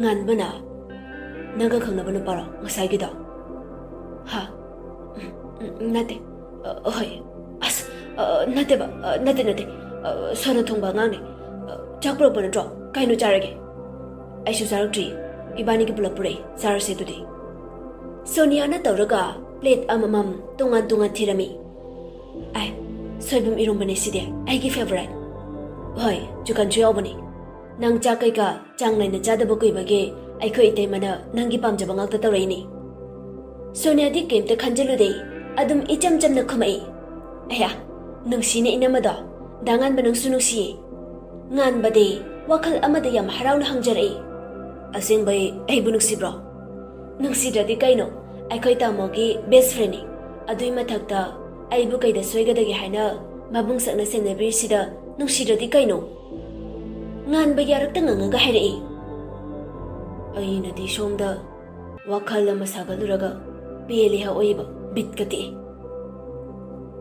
ꯉꯥꯟꯕꯅ, "ꯅꯪꯒ ꯈꯪꯅꯕ ꯅꯨꯄꯥꯔꯣ ꯉꯁꯥꯏꯒꯤꯗꯣ?" "ꯍꯥ? ꯎꯝ, ꯎꯝ, ꯅꯠꯇꯦ꯫ ꯑ, ꯍꯣꯏ꯫ ꯑꯁ, ꯑ, ꯅꯠꯇꯦꯕ꯫ ꯑ, ꯅꯠꯇꯦ, ꯅꯠꯇꯦ꯫ ꯑ, ꯁꯣꯟꯅ ꯊꯣꯡꯕ ꯑꯉꯥꯡꯅꯦ꯫ ꯑ, ꯆꯥꯛ ꯄꯨꯔꯛꯄ ꯅꯠꯇ꯭ꯔꯣ? ꯀꯩꯅꯣ ꯆꯥꯔꯒꯦ?" "ꯑꯩꯁꯨ ꯆꯥꯔꯛꯇ꯭ꯔꯤ꯫ ꯏꯕꯥꯅꯤꯒꯤ ꯄꯨꯂꯞ ꯄꯨꯔꯛꯏ꯫ ꯆꯥꯔꯁꯦ ꯑꯗꯨꯗꯤ꯫" ꯁꯣꯅꯤꯌꯥꯅ ꯇꯧꯔꯒ ꯄ꯭ꯂꯦꯠ ꯑꯃꯃꯝ ꯇꯣꯉꯥꯟ ꯇꯣꯉꯥꯟ ꯊꯤꯔꯝꯃꯤ꯫ "ꯑꯥꯏ, ꯁꯣꯏꯕꯨꯝ ꯏꯔꯣꯝꯕꯅꯦ ꯁꯤꯗꯤ, ꯑꯩꯒꯤ ꯐꯦꯚꯣꯔꯥꯏꯠ꯫ ꯍꯣꯏ, ꯆꯤꯀꯟꯁꯨ ꯌꯥꯎꯕꯅꯤ꯫ ꯅꯪ ꯆꯥꯛ ꯀꯩꯀꯥ ꯆꯥꯡ ꯅꯥꯏꯅ ꯆꯥꯗꯕ ꯀꯨꯏꯕꯒꯤ ꯑꯩꯈꯣꯏ ꯏꯇꯩꯃꯅ ꯅꯪꯒꯤ ꯄꯥꯝꯖꯕ ꯉꯥꯛꯇ ꯇꯧꯔꯛꯏꯅꯦ꯫ ꯁꯣꯅꯤꯌꯥꯗꯤ ꯀꯩꯝꯇ ꯈꯟꯖꯤꯜꯂꯨꯗꯦ, ꯑꯗꯨꯝ ꯏꯆꯝ ꯆꯝꯅ ꯈꯨꯝꯃꯛꯏ꯫ ꯑꯌꯥ, ꯅꯨꯡꯁꯤꯅꯦ ꯏꯅꯝꯃꯗꯣ꯫ ꯗꯥ ꯉꯥꯟꯕ ꯅꯪꯁꯨ ꯅꯨꯡꯁꯤꯌꯦ꯫ ꯉꯥꯟꯕꯗꯤ ꯋꯥꯈꯜ ꯑꯃꯗ ꯌꯥꯝ ꯍꯔꯥꯎꯅ ꯍꯪꯖꯔꯛꯏ꯫ ꯑꯁꯦꯡꯕꯩ ꯑꯩꯕꯨ ꯅꯨꯡꯁꯤꯕ꯭ꯔꯣ? ꯅꯨꯡꯁꯤꯗ꯭ꯔꯗꯤ ꯀꯩꯅꯣ? ꯑꯩꯈꯣꯏ ꯇꯥꯃꯣꯒꯤ best friendꯅꯤ꯫ ꯑꯗꯨꯏ ꯃꯊꯛꯇ ꯑꯩꯕꯨ ꯀꯩꯗ ꯁꯣꯏꯒꯗꯒꯦ ꯍꯥꯏꯅ ꯃꯕꯨꯡ ꯁꯛꯅ ꯁꯦꯟꯅꯕꯤꯔꯤꯁꯤꯗ ꯅꯨꯡꯁꯤꯗ꯭ꯔꯗꯤ ꯀꯩꯅꯣ? ꯉꯥꯟꯕ ꯌꯥꯔꯛꯇ ꯉꯪꯉꯒ ꯍꯥꯏꯔꯛꯏ꯫ ꯑꯩꯅꯗꯤ ꯁꯣꯝꯗ ꯋꯥꯈꯜ ꯑꯃ ꯁꯥꯒꯠꯂꯨꯔꯒ ꯄꯦꯜꯂꯤ ꯍꯥ ꯑꯣꯏꯕ ꯕꯤꯠꯀ ꯇꯦꯛꯏ꯫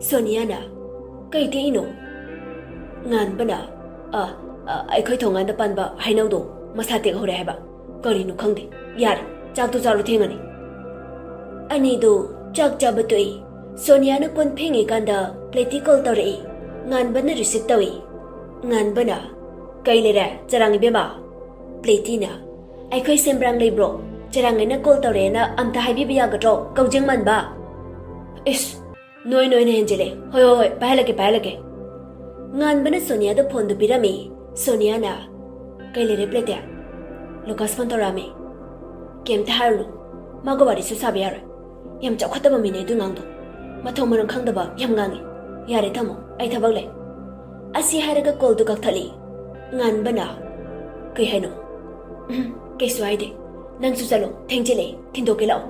ꯁꯣꯅꯤꯌꯥꯅ, "ꯀꯩ ꯇꯦꯛꯏꯅꯣ?" ꯉꯥꯟꯕꯅ, "ꯑ, ꯑ, ꯑꯩꯈꯣꯏ ꯊꯣꯡꯒꯥꯟꯗ ꯄꯥꯟꯕ ꯍꯩꯅꯧꯗꯣ ꯃꯁꯥ ꯇꯦꯛꯍꯧꯔꯦ ꯍꯥꯏꯕ꯫ ꯀꯔꯤꯅꯣ ꯈꯪꯗꯦ꯫ ꯌꯥꯔꯦ, ꯆꯥꯛꯇꯣ ꯆꯥꯔꯣ, ꯊꯦꯡꯉꯅꯤ꯫" ꯑꯅꯤꯗꯨ ꯆꯥꯛ ꯆꯥꯕ ꯇꯣꯛꯏ꯫ ꯁꯣꯅꯤꯌꯥꯅ ꯀꯣꯟ ꯐꯦꯡꯉꯤꯀꯥꯟꯗ ꯄ꯭ꯂꯦꯇꯤ ꯀꯣꯜ ꯇꯧꯔꯛꯏ꯫ ꯉꯥꯟꯕꯅ receive ꯇꯧꯏ꯫ ꯉꯥꯟꯕꯅ, "ꯀꯩ ꯂꯩꯔꯦ, ꯆꯔꯥꯡ ꯏꯕꯦꯝꯃ?" ꯄ꯭ꯂꯦꯇꯤꯅ, "ꯑꯩꯈꯣꯏ ꯁꯦꯝꯕ꯭ꯔꯥꯡ ꯂꯩꯕ꯭ꯔꯣ? ꯆꯔꯥꯡ ꯑꯩꯅ ꯀꯣꯜ ꯇꯧꯔꯛꯑꯦꯅ ꯑꯝꯇ ꯍꯥꯏꯕꯤꯕ ꯌꯥꯒꯗ꯭ꯔꯣ, ꯀꯧꯖꯦꯡ ꯃꯥꯟꯕ?" ꯏꯁ, ꯅꯣꯏ ꯅꯣꯏꯅ ꯍꯦꯟꯖꯤꯜꯂꯦ꯫ "ꯍꯣꯏ, ꯍꯣꯏ, ꯍꯣꯏ, ꯄꯥꯏꯍꯜꯂꯛꯀꯦ, ꯄꯥꯏꯍꯜꯂꯛꯀꯦ꯫" ꯉꯥꯟꯕꯅ ꯁꯣꯅꯤꯌꯥꯗ ꯐꯣꯟꯗꯨ ꯄꯤꯔꯝꯃꯤ꯫ ꯁꯣꯅꯤꯌꯥꯅ, "ꯀꯩ ꯂꯩꯔꯦ ꯄ꯭ꯂꯦꯇꯤ?" "ꯂꯨꯀꯥꯁ ꯐꯣꯟ ꯇꯧꯔꯛꯑꯝꯃꯤ꯫" "ꯀꯩꯝꯇ ꯍꯥꯏꯔꯨꯅꯨ, ꯃꯥꯒ ꯋꯥꯔꯤꯁꯨ ꯁꯥꯕ ꯌꯥꯔꯣꯏ꯫ ꯌꯥꯝ ꯆꯥꯎꯈꯠꯇꯕ ꯃꯤꯅꯦ ꯑꯗꯨ ꯑꯉꯥꯡꯗꯣ꯫ ꯃꯊꯣꯡ ꯃꯔꯝ ꯈꯪꯗꯕ ꯌꯥꯝ ꯉꯥꯡꯉꯤ꯫ ꯌꯥꯔꯦ, ꯊꯝꯃꯣ, ꯑꯩ ꯊꯕꯛ ꯂꯩ꯫" ꯑꯁꯤ ꯍꯥꯏꯔꯒ ꯀꯣꯜꯗꯨ ꯀꯛꯊꯠꯂꯤ꯫ ꯉꯥꯟꯕꯅ, "ꯀꯩ ꯍꯥꯏꯅꯣ?" "ꯎꯝ, ꯀꯩꯁꯨ ꯍꯥꯏꯗꯦ꯫ ꯅꯪꯁꯨ ꯆꯠꯂꯣ, ꯊꯦꯡꯖꯤꯜꯂꯛꯑꯦ, ꯊꯤꯟꯗꯣꯛꯀꯦ ꯂꯥꯛꯑꯣ꯫"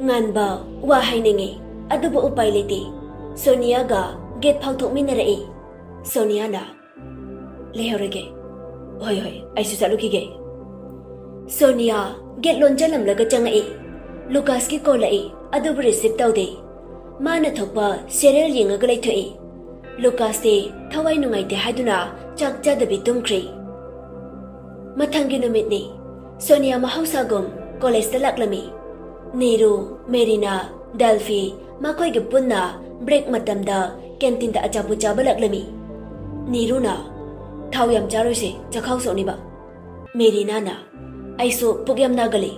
ꯉꯥꯟꯕ ꯋꯥ ꯍꯥꯏꯅꯤꯡꯉꯤ, ꯑꯗꯨꯕꯨ ꯎꯄꯥꯏ ꯂꯩꯇꯦ꯫ ꯁꯣꯅꯤꯌꯥꯒ ꯒꯦꯠ ꯐꯥꯎ ꯊꯣꯛꯃꯤꯟꯅꯔꯛꯏ꯫ ꯁꯣꯅꯤꯌꯥꯅ, "ꯂꯩꯍꯧꯔꯒꯦ꯫" "ꯍꯣꯏ, ꯍꯣꯏ, ꯑꯩꯁꯨ ꯆꯠꯂꯨꯈꯤꯒꯦ꯫" ꯁꯣꯅꯤꯌꯥ ꯒꯦꯠ ꯂꯣꯟꯖꯜꯂꯝꯂꯒ ꯆꯪꯉꯛꯏ꯫ ꯂꯨꯀꯥꯁꯀꯤ ꯀꯣꯜ ꯂꯥꯛꯏ, ꯑꯗꯨꯕꯨ receive ꯇꯧꯗꯦ꯫ ꯃꯥꯅ ꯊꯣꯛꯄ serial ꯌꯦꯡꯉꯒ ꯂꯩꯊꯣꯛꯏ꯫ ꯂꯨꯀꯥꯁꯇꯤ ꯊꯋꯥꯏ ꯅꯨꯡꯉꯥꯏꯇꯦ ꯍꯥꯏꯗꯨꯅ ꯆꯥꯛ ꯆꯥꯗꯕꯤ ꯇꯨꯝꯈ꯭ꯔꯦ꯫ ꯃꯊꯪꯒꯤ ꯅꯨꯃꯤꯠꯅꯤ꯫ ꯁꯣꯅꯤꯌꯥ ꯃꯍꯧꯁꯥꯒꯨꯝ ꯀꯣꯂꯦꯖꯇ ꯂꯥꯛꯂꯝꯃꯤ꯫ ꯅꯤꯔꯨ, ꯃꯦꯔꯤꯅꯥ, ꯗꯦꯜꯐꯤ ꯃꯈꯣꯏꯒ ꯄꯨꯟꯅ break ꯃꯇꯝꯗ ꯀꯦꯟꯇꯤꯟꯗ ꯑꯆꯥꯄꯣꯠ ꯆꯥꯕ ꯂꯥꯛꯂꯝꯃꯤ꯫ ꯅꯤꯔꯨꯅ, "ꯊꯥꯎ ꯌꯥꯝ ꯆꯥꯔꯣꯏꯁꯦ, ꯆꯈꯥꯎ ꯁꯣꯛꯅꯤꯕ꯫" ꯃꯦꯔꯤꯅꯥꯅ, "ꯑꯩꯁꯨ ꯄꯨꯛ ꯌꯥꯝ ꯅꯥꯒꯜꯂꯤ꯫"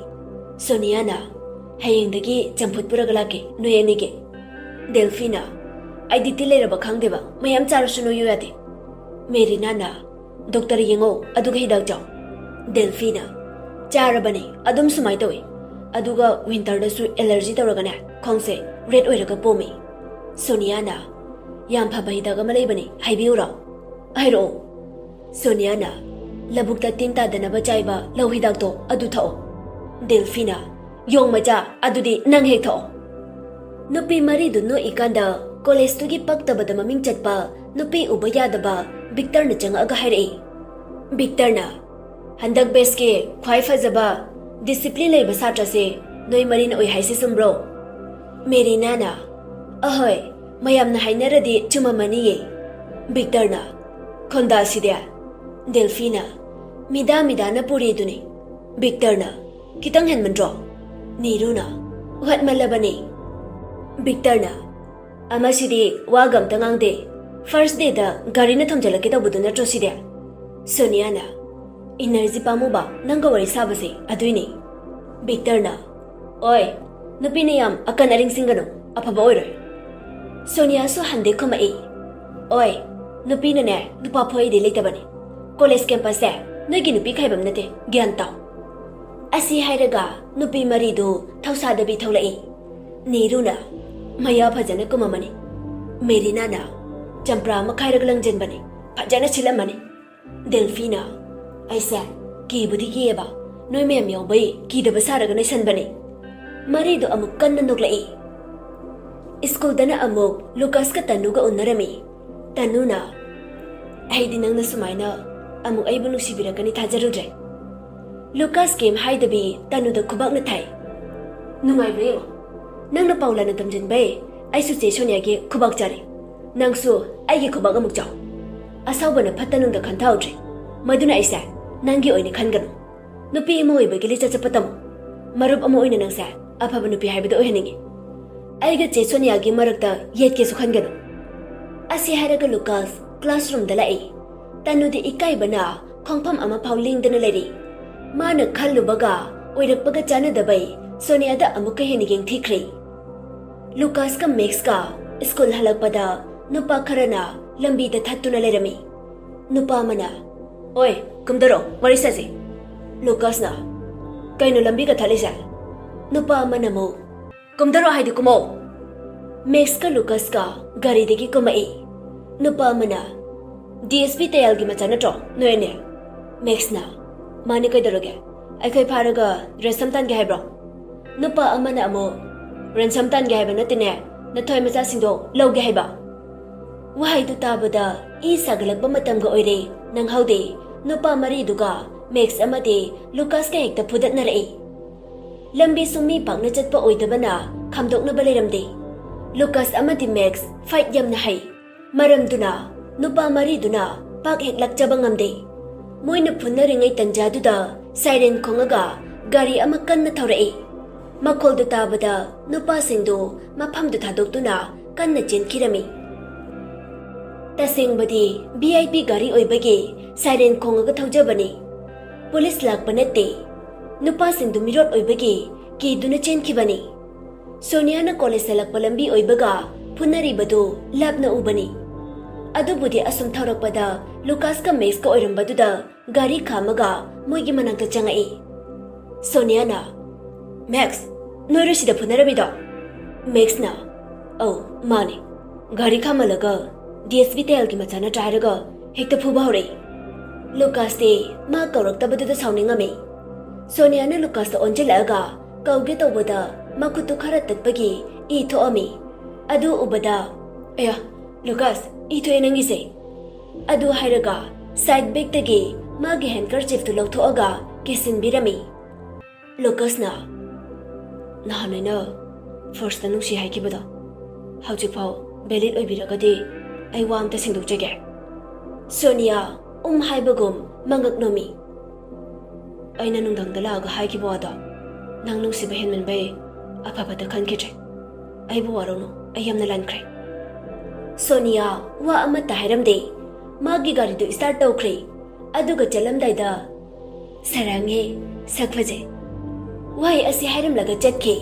ꯁꯣꯅꯤꯌꯥꯅ, "ꯍꯌꯦꯡꯗꯒꯤ ꯆꯝꯐꯨꯠ ꯄꯨꯔꯒ ꯂꯥꯛꯀꯦ ꯅꯣꯏ ꯑꯅꯤꯒꯤ꯫" ꯗꯦꯜꯐꯤꯅ, "ꯑꯩꯗꯤ ꯇꯤꯜ ꯂꯩꯔꯕ ꯈꯪꯗꯦꯕ, ꯃꯌꯥꯝ ꯆꯥꯔꯁꯨ ꯅꯣꯏꯌꯨ ꯌꯥꯗꯦ꯫" ꯃꯦꯔꯤꯅꯥꯅ, "ꯗꯣꯛꯇꯔ ꯌꯦꯡꯉꯣ, ꯑꯗꯨꯒ ꯍꯤꯗꯥꯛ ꯆꯥꯎ꯫ ꯗꯦꯜꯐꯤꯅ, "ꯆꯥꯔꯕꯅꯤ, ꯑꯗꯨꯝ ꯁꯨꯃꯥꯏꯅ ꯇꯧꯏ꯫ ꯑꯗꯨꯒ ꯋꯤꯟꯇꯔꯗꯁꯨ ꯑꯦꯂꯔꯖꯤ ꯇꯧꯔꯒꯅꯦ, ꯈꯣꯡꯁꯦ ꯔꯦꯗ ꯑꯣꯏꯔꯒ ꯄꯣꯝꯃꯤ꯫" ꯁꯣꯅꯤꯌꯥꯅ, "ꯌꯥꯝ ꯐꯕ ꯍꯤꯗꯥꯛ ꯑꯃ ꯂꯩꯕꯅꯤ, ꯍꯥꯏꯕꯤꯌꯨꯔꯣ?" "ꯍꯥꯏꯔꯛꯑꯣ꯫" ꯁꯣꯅꯤꯌꯥꯅ, "ꯂꯧꯕꯨꯛꯇ ꯇꯤꯟ ꯇꯥꯗꯅꯕ ꯆꯥꯏꯕ ꯂꯧ ꯍꯤꯗꯥꯛꯇꯣ, ꯑꯗꯨ ꯊꯛꯑꯣ꯫" ꯗꯦꯜꯐꯤꯅ, "ꯌꯣꯡ ꯃꯆꯥ, ꯑꯗꯨꯗꯤ ꯅꯪ ꯍꯦꯛ ꯊꯛꯑꯣ꯫" ꯅꯨꯄꯤ ꯃꯔꯤꯗꯨ ꯅꯣꯛꯏꯀꯥꯟꯗ ꯀꯣꯂꯦꯖꯇꯨꯒꯤ ꯄꯛꯇꯕꯗ ꯃꯃꯤꯡ ꯆꯠꯄ, ꯅꯨꯄꯤ ꯎꯕ ꯌꯥꯗꯕ ꯕꯤꯛꯇꯔꯅ ꯆꯪꯉꯛꯑꯒ ꯍꯥꯏꯔꯛꯏ꯫ ꯕꯤꯛꯇꯔꯅ, "ꯍꯟꯗꯛ ꯕꯦꯁꯀꯤ ꯈ꯭ꯋꯥꯏ ꯐꯖꯕ, ꯗꯤꯁꯤꯄ꯭ꯂꯤꯟ ꯂꯩꯕ ꯁꯥꯇ꯭ꯔꯁꯦ ꯅꯣꯏ ꯃꯔꯤꯅ ꯑꯣꯏ ꯍꯥꯏꯁꯦ ꯆꯨꯝꯕ꯭ꯔꯣ?" ꯃꯦꯔꯤꯅꯥꯅ, "ꯑꯍꯣꯏ, ꯃꯌꯥꯝꯅ ꯍꯥꯏꯅꯔꯗꯤ ꯆꯨꯝꯃꯝꯃꯅꯤꯌꯦ꯫" ꯕꯤꯛꯇꯔꯅ, "ꯈꯣꯟꯗꯥꯁꯤꯗꯤ?" ꯗꯦꯜꯐꯤꯅ, "ꯃꯤꯗꯥ ꯃꯤꯗꯥꯅ ꯄꯨꯔꯤꯗꯨꯅꯤ꯫" ꯕꯤꯛꯇꯔꯅ, "ꯈꯤꯇꯪ ꯍꯦꯟꯃꯟꯗ꯭ꯔꯣ?" ꯅꯤꯔꯨꯅ, "ꯋꯥꯠꯃꯜꯂꯕꯅꯤ꯫" ꯕꯤꯛꯇꯔꯅ, "ꯑꯃꯁꯤꯗꯤ ꯋꯥꯒ ꯑꯝꯇ ꯉꯥꯡꯗꯦ꯫ ꯐꯥꯔꯁ ꯗꯦꯗ ꯒꯥꯔꯤꯅ ꯊꯣꯝꯖꯤꯜꯂꯛꯀꯦ ꯇꯧꯕꯗꯨ ꯅꯠꯇ꯭ꯔꯣ ꯁꯤꯗꯤ?" ꯁꯣꯅꯤꯌꯥꯅ, "ꯏꯅꯔꯖꯤ ꯄꯥꯝꯃꯨꯕ ꯅꯪꯒ ꯋꯥꯔꯤ ꯁꯥꯕꯁꯦ ꯑꯗꯨꯏꯅꯤ꯫" ꯕꯤꯛꯇꯔꯅ, "ꯑꯣꯏ, ꯅꯨꯄꯤꯅ ꯌꯥꯝ ꯑꯀꯟ ꯑꯔꯤꯡꯁꯤꯡꯒꯅꯨ, ꯑꯐꯕ ꯑꯣꯏꯔꯣꯏ꯫" ꯁꯣꯅꯤꯌꯥꯁꯨ ꯍꯟꯗꯦ ꯈꯨꯝꯃꯛꯏ, "ꯑꯣꯏ, ꯅꯨꯄꯤꯅꯅꯦ ꯅꯨꯄꯥ ꯐꯣꯏꯗꯤ ꯂꯩꯇꯕꯅꯤ꯫ ꯀꯣꯂꯦꯖ ꯀꯦꯝꯄꯁꯁꯦ ꯅꯣꯏꯒꯤ ꯅꯨꯄꯤ ꯈꯥꯏꯕꯝ ꯅꯠꯇꯦ, ꯒ꯭ꯌꯥꯟ ꯇꯥꯎ꯫" ꯑꯁꯤ ꯍꯥꯏꯔꯒ ꯅꯨꯄꯤ ꯃꯔꯤꯗꯨ ꯊꯧꯁꯥꯗꯕꯤ ꯊꯣꯛꯂꯛꯏ꯫ ꯅꯤꯔꯨꯅ, "ꯃꯌꯥ ꯐꯖꯅ ꯀꯨꯝꯃꯝꯃꯅꯤ꯫" ꯃꯦꯔꯤꯅꯥꯅ, "ꯆꯝꯄ꯭ꯔꯥ ꯑꯃ ꯈꯥꯏꯔꯒ ꯂꯪꯖꯟꯕꯅꯤ, ꯐꯖꯅ ꯁꯤꯜꯂꯝꯃꯅꯤ꯫" ꯗꯦꯜꯐꯤꯅ, "ꯑꯩꯁꯦ ꯀꯤꯕꯨꯗꯤ ꯀꯤꯌꯦꯕ, ꯅꯣꯏ ꯃꯌꯥꯝ ꯌꯥꯎꯕꯩ ꯀꯤꯗꯕ ꯁꯥꯔꯒ ꯅꯩꯁꯟꯕꯅꯤ꯫" ꯃꯔꯤꯗꯨ ꯑꯃꯨꯛ ꯀꯟꯅ ꯅꯣꯛꯂꯛꯏ꯫ ꯁ꯭ꯀꯨꯜꯗꯅ ꯑꯃꯨꯛ ꯂꯨꯀꯥꯁꯀ ꯇꯅꯨꯒ ꯎꯅꯔꯝꯃꯤ꯫ ꯇꯅꯨꯅ, "ꯑꯩꯗꯤ ꯅꯪꯅ ꯁꯨꯃꯥꯏꯅ ꯑꯃꯨꯛ ꯑꯩꯕꯨ ꯅꯨꯡꯁꯤꯕꯤꯔꯛꯀꯅꯤ ꯊꯥꯖꯔꯨꯗ꯭ꯔꯦ꯫" ꯂꯨꯀꯥꯁ ꯀꯩꯝ ꯍꯥꯏꯗꯕꯤ ꯇꯅꯨꯗ ꯈꯨꯕꯥꯛꯅ ꯊꯥꯏ꯫ "ꯅꯨꯡꯉꯥꯏꯕ꯭ꯔꯥ ꯌꯦꯡꯉꯣ, ꯅꯪꯅ ꯄꯥꯎ ꯂꯥꯟꯅ ꯇꯝꯁꯤꯟꯕꯩ ꯑꯩꯁꯨ ꯆꯦ ꯁꯣꯅꯤꯌꯥꯒꯤ ꯈꯨꯕꯥꯛ ꯆꯥꯔꯦ꯫ ꯅꯪꯁꯨ ꯑꯩꯒꯤ ꯈꯨꯕꯥꯛ ꯑꯃꯨꯛ ꯆꯥꯎ꯫ ꯑꯁꯥꯎꯕꯅ ꯐꯠꯇ ꯅꯨꯡꯗ ꯈꯟꯊꯍꯧꯗ꯭ꯔꯦ, ꯃꯗꯨꯅ ꯑꯩꯁꯦ ꯅꯪꯒꯤ ꯑꯣꯏꯅ ꯈꯟꯒꯅꯨ꯫ ꯅꯨꯄꯤ ꯑꯃ ꯑꯣꯏꯕꯒꯤ ꯂꯤꯆꯠ ꯆꯠꯄ ꯇꯝꯃꯨ꯫ ꯃꯔꯨꯞ ꯑꯃ ꯑꯣꯏꯅ ꯅꯪꯁꯦ ꯑꯐꯕ ꯅꯨꯄꯤ ꯍꯥꯏꯕꯗꯣ ꯑꯣꯏꯍꯟꯅꯤꯡꯉꯤ꯫ ꯑꯩꯒ ꯆꯦ ꯁꯣꯅꯤꯌꯥꯒꯤ ꯃꯔꯛꯇ ꯌꯦꯠꯀꯦꯁꯨ ꯈꯟꯒꯅꯨ꯫" ꯑꯁꯤ ꯍꯥꯏꯔꯒ ꯂꯨꯀꯥꯁ ꯀ꯭ꯂꯥꯁꯔꯨꯝꯗ ꯂꯥꯛꯏ꯫ ꯇꯅꯨꯗꯤ ꯏꯀꯥꯏꯕꯅ ꯈꯣꯡꯐꯝ ꯑꯃ ꯐꯥꯎ ꯂꯦꯡꯗꯅ ꯂꯩꯔꯤ꯫ ꯃꯥꯅ ꯈꯜꯂꯨꯕꯒ ꯑꯣꯏꯔꯛꯄꯒ ꯆꯥꯟꯅꯗꯕꯩ ꯁꯣꯅꯤꯌꯥꯗ ꯑꯃꯨꯛꯀ ꯍꯦꯟꯅ ꯌꯦꯡꯊꯤꯈ꯭ꯔꯦ꯫ ꯂꯨꯀꯥꯁꯀ ꯃꯦꯛꯁꯀ ꯁ꯭ꯀꯨꯜ ꯍꯜꯂꯛꯄꯗ ꯅꯨꯄꯥ ꯈꯔꯅ ꯂꯝꯕꯤꯗ ꯊꯠꯇꯨꯅ ꯂꯩꯔꯝꯃꯤ꯫ ꯅꯨꯄꯥ ꯑꯃꯅ, "ꯑꯣꯏ, ꯀꯨꯝꯗꯔꯣ, ꯋꯥꯔꯤ ꯁꯥꯁꯤ꯫ ꯂꯨꯀꯥꯁꯅ, "ꯀꯩꯅꯣ ꯂꯝꯕꯤꯒ ꯊꯠꯂꯤꯁꯦ?" ꯅꯨꯄꯥ ꯑꯃꯅ ꯑꯃꯨꯛ, "ꯀꯨꯝꯊꯔꯣ ꯍꯥꯏꯗꯤ ꯀꯨꯝꯃꯣ!" ꯃꯦꯛꯁꯀ ꯂꯨꯀꯥꯁꯀ ꯒꯥꯔꯤꯗꯒꯤ ꯀꯨꯝꯃꯛꯏ꯫ ꯅꯨꯄꯥ ꯑꯃꯅ, "ꯗꯤ ꯑꯦꯁ ꯄꯤ ꯇꯌꯥꯜꯒꯤ ꯃꯆꯥ ꯅꯠꯇ꯭ꯔꯣ ꯅꯣꯏ ꯑꯅꯤ?" ꯃꯦꯛꯁꯅ, "ꯃꯥꯅꯤ, ꯀꯩꯗꯧꯔꯒꯦ? ꯑꯩꯈꯣꯏ ꯐꯥꯔꯒ ꯔꯦꯟꯁꯝ ꯇꯥꯟꯒꯦ ꯍꯥꯏꯕ꯭ꯔꯣ?" ꯅꯨꯄꯥ ꯑꯃꯅ ꯑꯃꯨꯛ, "ꯔꯦꯟꯁꯝ ꯇꯥꯟꯒꯦ ꯍꯥꯏꯕ ꯅꯠꯇꯦꯅꯦ, ꯅꯊꯣꯏ ꯃꯆꯥꯁꯤꯡꯗꯣ ꯂꯧꯒꯦ ꯍꯥꯏꯕ?" ꯋꯥꯍꯩꯗꯨ ꯇꯥꯕꯗ ꯏ ꯁꯥꯒꯠꯂꯛꯄ ꯃꯇꯝꯒ ꯑꯣꯏꯔꯦ꯫ ꯅꯪꯍꯧꯗꯦ꯫ ꯅꯨꯄꯥ ꯃꯔꯤꯗꯨꯒ ꯃꯦꯛꯁ ꯑꯃꯗꯤ ꯂꯨꯀꯥꯁꯀ ꯍꯦꯛꯇ ꯐꯨꯗꯠꯅꯔꯛꯏ꯫ ꯂꯝꯕꯤꯁꯨ ꯃꯤ ꯄꯥꯛꯅ ꯆꯠꯄ ꯑꯣꯏꯗꯕꯅ ꯈꯥꯝꯗꯣꯛꯅꯕ ꯂꯩꯔꯝꯗꯦ꯫ ꯂꯨꯀꯥꯁ ꯑꯃꯗꯤ ꯃꯦꯛꯁ ꯐꯥꯏꯠ ꯌꯥꯝꯅ ꯍꯩ꯫ ꯃꯔꯝꯗꯨꯅ ꯅꯨꯄꯥ ꯃꯔꯤꯗꯨꯅ ꯄꯥꯛ ꯍꯦꯛ ꯂꯥꯛꯆꯕ ꯉꯝꯗꯦ꯫ ꯃꯣꯏꯅ ꯐꯨꯅꯔꯤꯉꯩ ꯇꯟꯖꯥꯗꯨꯗ ꯁꯥꯏꯔꯦꯟ ꯈꯣꯡꯉꯒ ꯒꯥꯔꯤ ꯑꯃ ꯀꯟꯅ ꯊꯧꯔꯛꯏ꯫ ꯃꯈꯣꯜꯗꯨ ꯇꯥꯕꯗ ꯅꯨꯄꯥꯁꯤꯡꯗꯨ ꯃꯐꯝꯗꯨ ꯊꯥꯗꯣꯛꯇꯨꯅ ꯀꯟꯅ ꯆꯦꯟꯈꯤꯔꯝꯃꯤ꯫ ꯇꯁꯦꯡꯕꯗꯤ ꯚꯤ ꯑꯥꯏ ꯄꯤ ꯒꯥꯔꯤ ꯑꯣꯏꯕꯒꯤ ꯁꯥꯏꯔꯦꯟ ꯈꯣꯡꯉꯒ ꯊꯧꯖꯕꯅꯤ꯫ ꯄꯨꯂꯤꯁ ꯂꯥꯛꯄ ꯅꯠꯇꯦ꯫ ꯅꯨꯄꯥꯁꯤꯡꯗꯨ ꯃꯤꯔꯣꯠ ꯑꯣꯏꯕꯒꯤ ꯀꯤꯗꯨꯅ ꯆꯦꯟꯈꯤꯕꯅꯤ꯫ ꯁꯣꯅꯤꯌꯥꯅ ꯀꯣꯂꯦꯖ ꯍꯜꯂꯛꯄ ꯂꯝꯕꯤ ꯑꯣꯏꯕꯒ ꯐꯨꯅꯔꯤꯕꯗꯨ ꯂꯥꯞꯅ ꯎꯕꯅꯤ꯫ ꯑꯗꯨꯕꯨꯗꯤ ꯑꯁꯨꯝ ꯊꯧꯔꯛꯄꯗ ꯂꯨꯀꯥꯁꯀ ꯃꯦꯛꯁꯀ ꯑꯣꯏꯔꯝꯕꯗꯨꯗ ꯒꯥꯔꯤ ꯈꯥꯝꯃꯒ ꯃꯣꯏꯒꯤ ꯃꯅꯥꯛꯇ ꯆꯪꯉꯛꯏ꯫ ꯁꯣꯅꯤꯌꯥꯅ, "ꯃꯦꯛꯁ, ꯅꯣꯏꯔꯣ ꯁꯤꯗ ꯐꯨꯅꯔꯝꯃꯤꯗꯣ?" ꯃꯦꯛꯁꯅ, "ꯑꯧ, ꯃꯥꯅꯦ꯫ ꯒꯥꯔꯤ ꯈꯥꯝꯍꯜꯂꯒ ꯗꯤ ꯑꯦꯁ ꯄꯤ ꯇꯌꯥꯜꯒꯤ ꯃꯆꯥ ꯅꯠꯇ꯭ꯔꯥ ꯍꯥꯏꯔꯒ ꯍꯦꯛꯇ ꯐꯨꯕ ꯍꯧꯔꯛꯏ꯫" ꯂꯨꯀꯥꯁꯇꯤ ꯃꯥ ꯀꯧꯔꯛꯇꯕꯗꯨꯗ ꯁꯥꯎꯅꯤꯡꯉꯝꯃꯤ꯫ ꯁꯣꯅꯤꯌꯥꯅ ꯂꯨꯀꯥꯁꯇ ꯑꯣꯟꯁꯤꯜꯂꯛꯑꯒ ꯀꯧꯒꯦ ꯇꯧꯕꯗ ꯃꯈꯨꯠꯇꯨ ꯈꯔ ꯇꯠꯄꯒꯤ ꯏ ꯊꯣꯛꯑꯝꯃꯤ꯫ ꯑꯗꯨ ꯎꯕꯗ, "ꯑꯌꯥ, ꯂꯨꯀꯥꯁ, ꯏ ꯊꯣꯛꯑꯦ ꯅꯪꯒꯤꯁꯦ!" ꯑꯗꯨ ꯍꯥꯏꯔꯒ ꯁꯥꯏꯠ ꯕꯦꯒꯇꯒꯤ ꯃꯥꯒꯤ ꯍꯦꯟꯀꯔꯆꯤꯐꯇꯨ ꯂꯧꯊꯣꯛꯑꯒ ꯀꯤꯁꯤꯟꯕꯤꯔꯝꯃꯤ꯫ ꯂꯨꯀꯥꯁꯅ, "ꯅꯍꯥꯟ ꯑꯩꯅ ꯐꯥꯔꯁꯇ ꯅꯨꯡꯁꯤ ꯍꯥꯏꯈꯤꯕꯗꯣ ꯍꯧꯖꯤꯛꯐꯥꯎ ꯚꯦꯂꯤꯗ ꯑꯣꯏꯕꯤꯔꯒꯗꯤ ꯑꯩ ꯋꯥ ꯑꯝꯇ ꯁꯦꯡꯗꯣꯛꯆꯒꯦ꯫" ꯁꯣꯅꯤꯌꯥ ꯎꯝ ꯍꯥꯏꯕꯒꯨꯝ ꯃꯉꯛ ꯅꯣꯝꯃꯤ꯫ "ꯑꯩꯅ ꯅꯨꯡꯗꯥꯡꯗ ꯂꯥꯛꯑꯒ ꯍꯥꯏꯈꯤꯕ ꯋꯥꯗꯣ ꯅꯪ ꯅꯨꯡꯁꯤꯕ ꯍꯦꯟꯃꯟꯕꯩ ꯑꯐꯕꯇ ꯈꯟꯈꯤꯗ꯭ꯔꯦ꯫ ꯑꯩꯕꯨ ꯋꯥꯔꯧꯅꯨ, ꯑꯩ ꯌꯥꯝꯅ ꯂꯥꯟꯈ꯭ꯔꯦ꯫" ꯁꯣꯅꯤꯌꯥ ꯋꯥ ꯑꯃꯠꯇ ꯍꯥꯏꯔꯝꯗꯦ꯫ ꯃꯥꯒꯤ ꯒꯥꯔꯤꯗꯨ ꯁ꯭ꯇꯥꯔꯠ ꯇꯧꯈ꯭ꯔꯦ꯫ ꯑꯗꯨꯒ ꯆꯠꯂꯝꯗꯥꯏꯗ, "ꯁꯔꯥꯡꯍꯦ, ꯁꯛ ꯐꯖꯩ" ꯋꯥꯍꯩ ꯑꯁꯤ ꯍꯥꯏꯔꯝꯂꯒ ꯆꯠꯈꯤ꯫